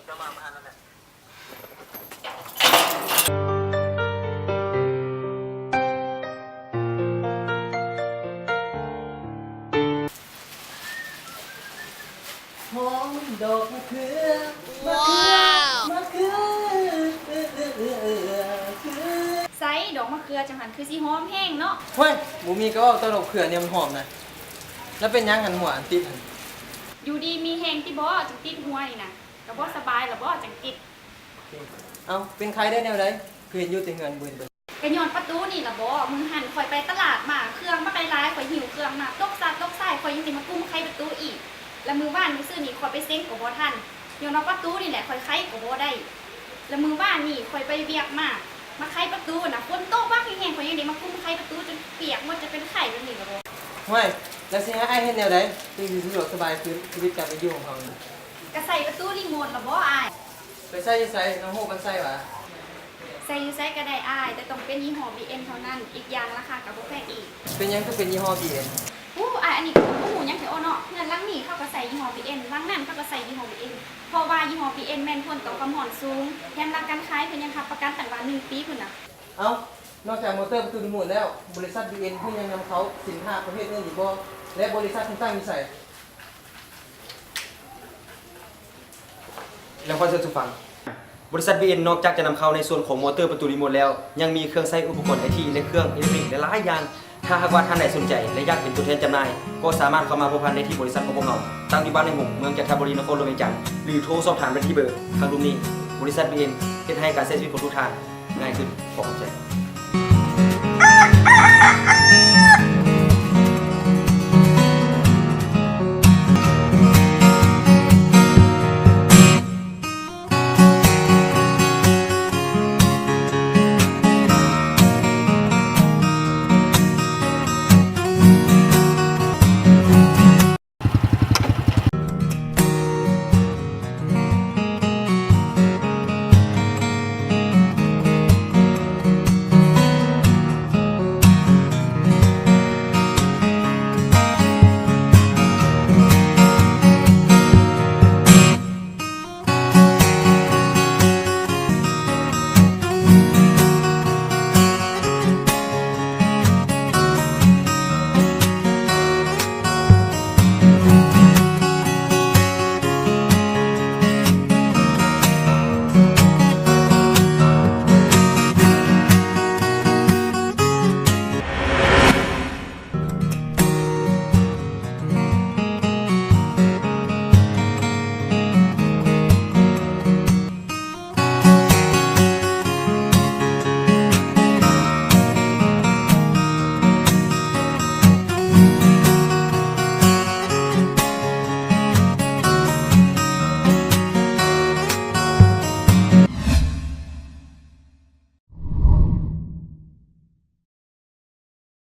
ຫອມດອກມະເຂືອ ມະເຂືອ ມະເຂືອ. ໃສ ດອກມະເຂືອເຈົ້າຫັ້ນ ຄືຊິຫອມແຮງເນາະ? ໂອ້ຍ ບໍ່ມີກໍເວົ້າ ແຕ່ດອກເຂືອນີ້ມັນຫອມນະ. ແລ້ວເປັນຫຍັງຫັ້ນ ຫົວອັນຕິດຫັ້ນ? ຢູ່ດີມີແຮງຕິບໍ ຈຶ່ງຕິດຫົວນີ້ນະ? ກໍບໍ່ສະບາຍລະບໍ ຈັ່ງຕິດ. ເອົ້າ ເປັນໄຂ້ໄດ້ແນວໃດ ຄືເຫັນຢູ່ແຕ່ເຮືອນ ບໍ່ເຫັນໄປ? ກໍຍ້ອນປາຕູນີ້ລະບໍ ມື້ຫັ້ນຂ້ອຍໄປຕະຫຼາດມາ ເຄື່ອງບັກຫຼາຍໆ ຂ້ອຍຫິ້ວເຄື່ອງມາ ຕົກສັດຕົກຊາຍ ຂ້ອຍຍັງໄດ້ມາກຸມໄຂປາຕູອີກ. ລະມື້ວານມື້ຊືນນີ້ຂ້ອຍໄປເສັງກໍບໍ່ທັນ ຍ້ອນວ່າປາຕູນີ້ແຫຼະ ຂ້ອຍໄຂກໍບໍ່ໄດ້. ລະມື້ວານນີ້ຂ້ອຍໄປວຽກມາ ມາໄຂປາຕູນະ ຝົນຕົກບັກແຮງໆ ຂ້ອຍຍັງໄດ້ມາກຸມໄຂປາຕູຈົນປຽກໝົດ ຈົນເປັນໄຂ້ແບບນີ້ລະບໍ. ຫ້ວຍ ແລ້ວຊິໃຫ້ອ້າຍເຮັດແນວໃດ ຈຶ່ງຊິສະດວກສະບາຍຄືນ ຊີວິດການເປັນຢູ່ຂອງເຮົານີ້? ກໍໃສ່ປະຕູຣີໂມດລະບໍອ້າຍ? ໄປໃສ່ຢູ່ໃສ? ນ້ອງຮູ້ບ່ອນໃສ່ຫວາ? ໃສ່ຢູ່ໃສກໍໄດ້ອ້າຍ, ແຕ່ຕ້ອງເປັນຍີ່ຫໍ້ບີເອັນເທົ່ານັ້ນ, ອີກຢ່າງລາຄາກໍບໍ່ແພງອີກ. ເປັນຫຍັງຄືເປັນຍີ່ຫໍ້ບີເອັນ? ໂອ້ ອ້າຍ ອັນນີ້ກໍບໍ່ຮູ້ຫຍັງແທ້ເນາະ, ເຮືອນຫຼັງນີ້ເຂົາກໍໃສ່ຍີ່ຫໍ້ບີເອັນ, ຫຼັງນັ້ນເຂົາກໍໃສ່ຍີ່ຫໍ້ບີເອັນ, ເພາະວ່າຍີ່ຫໍ້ບີເອັນແມ່ນທົນຕໍ່ຄວາມຮ້ອນສູງ, ແຖມຫຼັກການຂາຍເພິ່ນຍັງຮັບປະກັນຕັ້ງວ່າໜຶ່ງປີພຸ້ນນະ. ເອົ້າ, ນອກຈາກມໍເຕີປະຕູຣີໂມດແລ້ວ, ບໍລິສັດບີເອັນເພິ່ນຍັງນຳເຂົ້າສິນຄ້າປະເພດອື່ນອີກບໍ່ ແລະ ບໍລິສັດເພິ່ນຕັ້ງຢູ່ໃສ? ແລ້ວຂ້ອຍເຊີນສູ່ຟັງ. ບໍລິສັດບີເອັນນອກຈາກຈະນຳເຂົ້າໃນສ່ວນຂອງມໍເຕີປະຕູຣີໂມດແລ້ວ, ຍັງມີເຄື່ອງໃຊ້ອຸປະກອນໄອທີ ແລະ ເຄື່ອງເອເລັກທຣິກຫຼາຍໆຢ່າງ. ຖ້າຫາກວ່າທ່ານໃດສົນໃຈ ແລະ ຢາກເປັນຕົວແທນຈຳໜ່າຍ, ກໍສາມາດເຂົ້າມາພົວພັນໄດ້ທີ່ບໍລິສັດຂອງພວກເຮົາ, ຕັ້ງຢູ່ບ້ານໃນຫົງ, ເມືອງຈັນທະບູລີ, ນະຄອນຫຼວງວຽງຈັນ, ຫຼື ໂທສອບຖາມໄດ້ທີ່ເບີທາງລຸ່ມນີ້. ບໍລິສັດບີເອັນ ເຮັດໃຫ້ການໃຊ້ຊີວິດຂອງທຸກທ່ານງ່າຍຂຶ້ນ. ຂໍຂອບໃຈ.